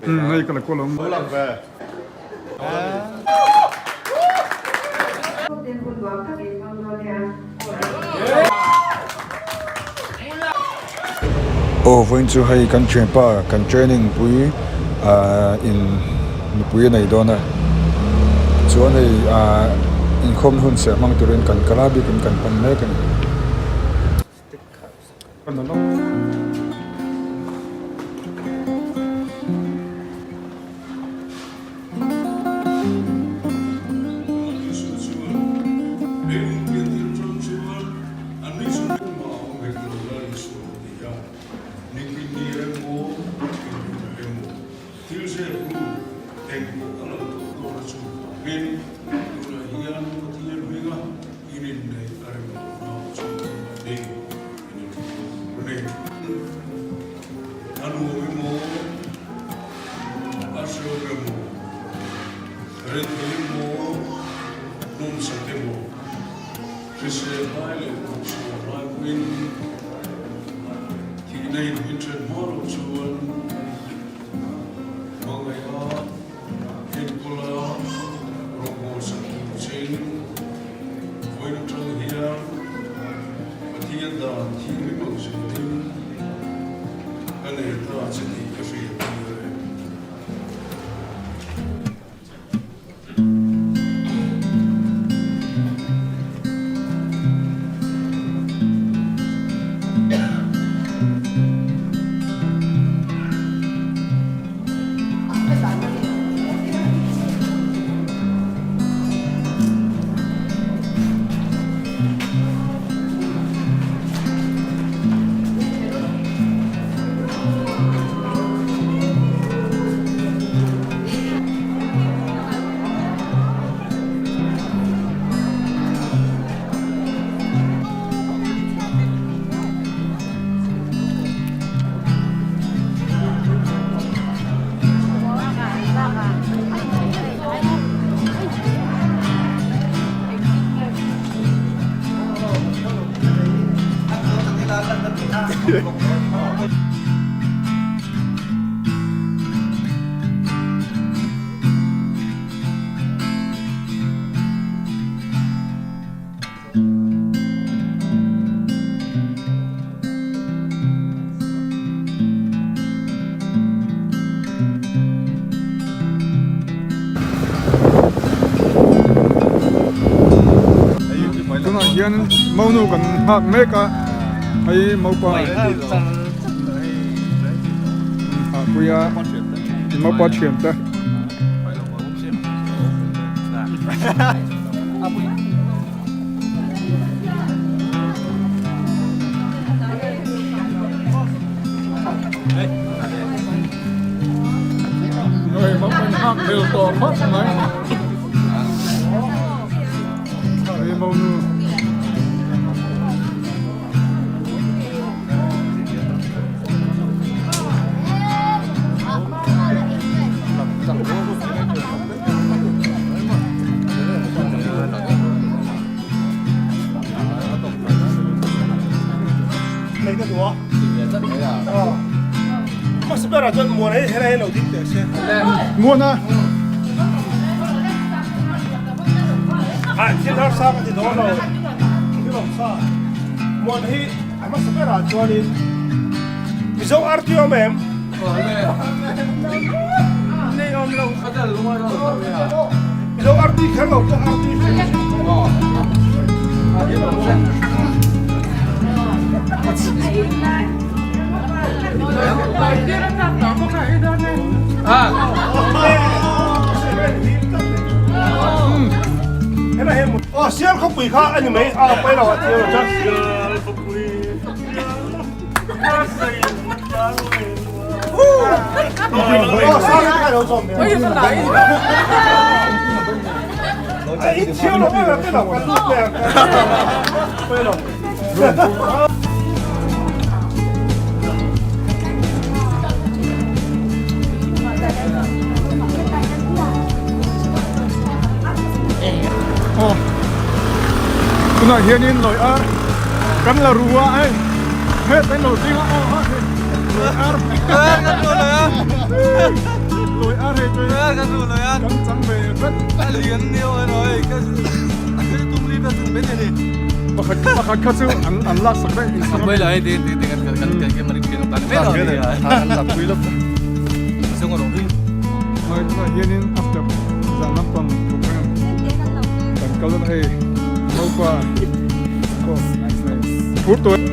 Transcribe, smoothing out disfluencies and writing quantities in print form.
Hei ka la kual awm. Aw vawiin chu hei kan thianpa kan training pui ah in nupui a nei dawn a chuan hei ah inkhawm hun serh hmang turin kan kal a bikin kan pan mek a ni. Tunah hian monu kan nghak mek a hei mopa nghahpui a mopa thian te. Muana Mizo arti awm em? Mizo arti kher lo pawh arti Oh, sial khawpui kha a ni mai a pai lo a chiang chuan sial khawpui Tunah hianin lawi ar kan la ru a hei het an lo ding a aw a hei lawi ar. Kan chang ve tlat. Pakhat pakhat kha chu an an lak sak daih in Mai lai ti ti ti kan kan kan kan manik kan tan mai lo. An lak pui lawk. Sung ro hi. Hei tunah hianin after zan lampang program kan kal dawn a hei naupa aw nice nice phur tawh e.